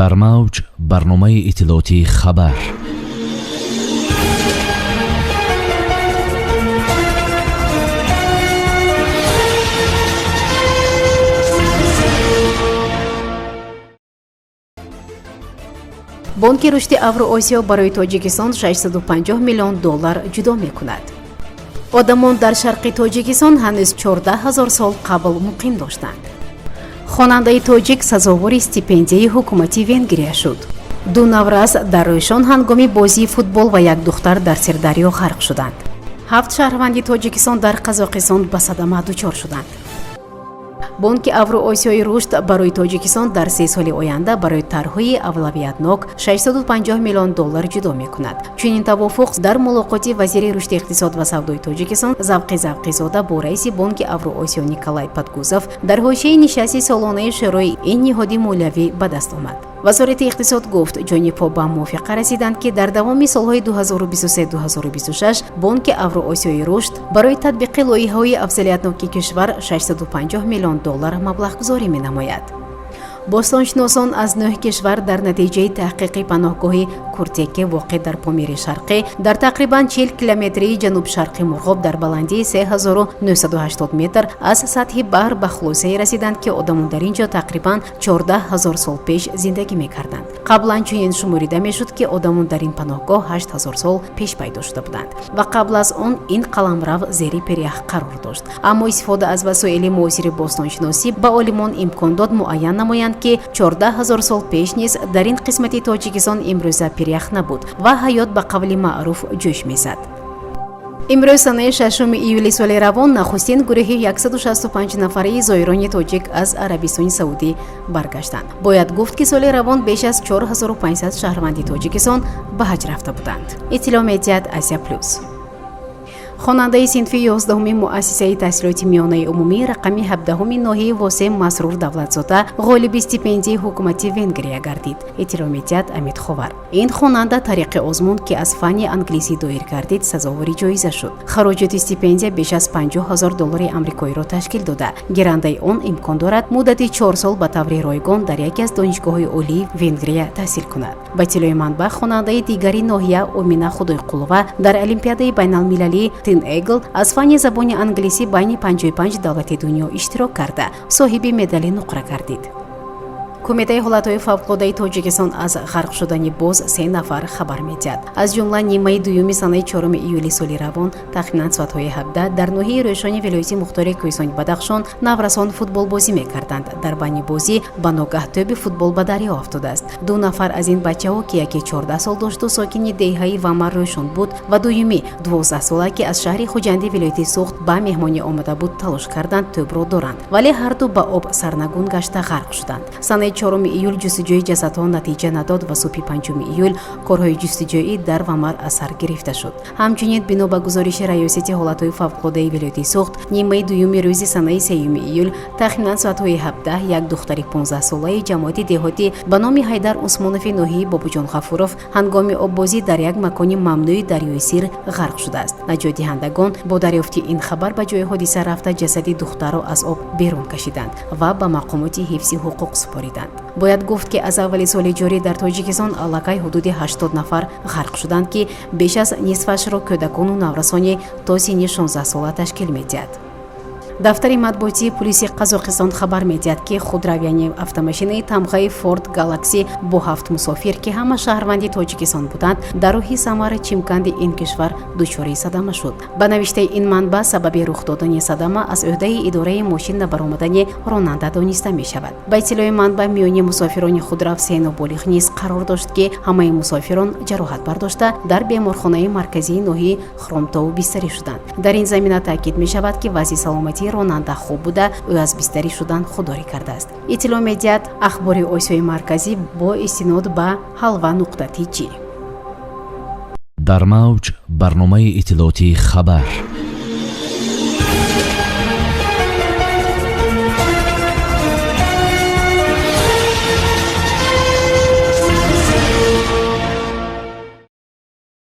Дар мавҷ барномаи иттилоотии «Хабар». Бонки рушди Авроосиё барои Тоҷикистон 650 миллион доллар ҷудо мекунад. Одамон дар шарқи Тоҷикистон ҳанӯз 14 ҳазор сол қабл муқим доштанд. Хонандаи тоҷик сазовори стипендияи ҳукумати Венгрия шуд. Ду наврас дар Рӯйшон ҳангоми бозии футбол ва як духтар дар Сирдарё ғарқ шуданд. Ҳафт шаҳрванди Тоҷикистон дар Қазоқистон ба садама дучор шуданд. Бонки Авроосиёи рушд барои Тоҷикистон дар 3 соли оянда барои тарҳҳои авлавиятнок 650 миллион доллар ҷудо мекунад. Чунин тавофуқ дар мулоқоти вазири рушди иқтисод ва савдои Тоҷикистон Завқи Завқизода бо раиси Бонки Авроосиё Николай Подгузов дар ҳошияи нишасти солонаи шӯрои ин ниҳоди молиявӣ ба даст омад. Вазорати иқтисод гуфт, ҷонибҳо ба мувофиқа расиданд, ки дар давоми солҳои 2023-2026 Бонки Авроосиёи рушд барои татбиқи лоиҳаҳои афзалиятноки кишвар 650 миллион доллар маблағгузорӣ менамояд. Бостоншиносон аз нӯҳ кишвар дар натиҷаи таҳқиқи паноҳгоҳи Куртеке, воқеъ дар Помири Шарқӣ, дар тақрибан 40 километрии ҷанубшарқи Мурғоб, дар баландии 3980 метр аз сатҳи баҳр, ба хулосае расиданд, ки одамон дар ин ҷо тақрибан 14 ҳазор сол пеш зиндагӣ мекарданд. Қаблан чунин шуморида мешуд, ки одамон дар ин паноҳгоҳ 8 ҳазор сол пеш пайдо шуда буданд ва қабл аз он ин қаламрав зери пирях қарор дошт. Аммо истифода аз васоили муосири бостоншиносӣ ба олимон имкон дод муайян намоянд, ки 14 ҳазор сол пеш низ дар ин қисмати Тоҷикистон имрӯза пирях набуд ва ҳаёт ба қавли маъруф ҷӯш мезад. Имрӯз, санаи 6 июли соли равон, нахустин гурӯҳи 165 нафараи зоирони тоҷик аз Арабистони Саудӣ баргаштанд. Бояд гуфт, ки соли равон беш аз 4500 шаҳрванди Тоҷикистон ба ҳаҷ рафта буданд, иттилоъ медиҳад «Азия Плюс». Хонандаи синфи 11-уми муассисаи таҳсилоти миёнаи умумӣ рақами 17-уми ноҳияи Восеъ Масрур Давлатзода ғолиби стипендияи ҳукумати Венгрия гардид, иттилоъ медиҳад Амид Ховар. Ин хонанда тариқи озмун, ки аз фанни англисӣ доир гардид, сазовори ҷоиза шуд. Хароҷоти стипендия беш аз 50 ҳазор доллари амрикоиро ташкил дода, гирандаи он имкон дорад муддати 4 сол ба таври ройгон дар яке аз донишгоҳҳои олии Венгрия таҳсил кунад. Ба иттилои манбаъ, хонандаи дигари ноҳия Омина Худойқулова дар олимпиадаи байналмилалии Тин Эгл аз фанни забони англисӣ байни 55 давлати дунё иштирок карда, соҳиби медали нуқра гардид. Кумитаи ҳолатҳои фавқулодаи Тоҷикистон аз ғарқ шудани боз се нафар хабар медиҳад. Аз ҷумла, нимаи дуюми санаи 4 июли соли равон, тахминан соатҳои 17, дар ноҳияи Рӯшони вилояти мухтори Кӯҳистони Бадахшон наврасон футболбозӣ мекарданд. Дар байни бозӣ ба ногаҳ тӯби футбол ба дарё афтодааст. Ду нафар аз ин бачаҳо, ки яке 14 сол дошту сокини деҳаи Вамар Рӯшон буд ва дуюмӣ 12сола, ки аз шаҳри Хуҷанди вилояти Суғд ба меҳмонӣ омада буд, талош карданд тӯбро доранд, вале ҳарду ба об сарнагун гашта ғарқ шуданд. Санаи 4 июл ҷустуҷӯи ҷасадҳо натиҷа надод ва субҳи 5 июл корҳои ҷустуҷӯӣ дар Вамар аз сар гирифта шуд. Ҳамчунин, бино ба гузориши Раёсати ҳолатҳои фавқулодаи вилояти Суғд, нимаи дуюми рӯзи санаи 3 июл, тахминан соатҳои 17, як духтари 15солаи ҷамоати деҳотӣ ба номи Ҳайдар Усмонови ноҳияи Бобоҷон Ғафуров ҳангоми оббозӣ дар як макони мамнӯи дарёи Сир ғарқ шудааст. Наҷотдиҳандагон бо дарёфти ин хабар ба ҷои ҳодиса рафта, ҷасади духтарро аз об берун кашиданд ва ба мақомоти ҳифзи ҳуқуқ супориданд. Бояд гуфт, ки аз аввали соли ҷорӣ дар Тоҷикистон аллакай ҳудуди 80 нафар ғарқ шуданд, ки беш аз нисфашро кӯдакону наврасони то синни 16 сола ташкил медиҳад. Дафтари матбуотии пулиси Қазоқистон хабар медиҳад, ки худрав, яъне автомошинаи тамғаи Форд Галакси бо ҳафт мусофир, ки ҳама шаҳрванди Тоҷикистон буданд, дар роҳи Самара Чимканди ин кишвар дучори садама шуд. Ба навиштаи ин манбаъ, сабаби рух додани садама аз ӯҳдаи идораи мошин набаромадани ронанда дониста мешавад. Ба иттилои манбаъ, миёни мусофирони худрав се ноболиғ низ қарор дошт, ки ҳамаи мусофирон ҷароҳат бардошта, дар беморхонаи марказии ноҳияи Хромтоу бистарӣ шуданд. Дар ин замина таъкид мешавад, ки вазъи саломатии ронанда хуб буда, ӯ аз бистарӣ шудан худдорӣ кардааст, иттилоъ медиҳад Ахбори Осиёи Марказӣ бо истинод ба ҳалва.тж. Дар мавҷ барномаи иттилоотии «Хабар».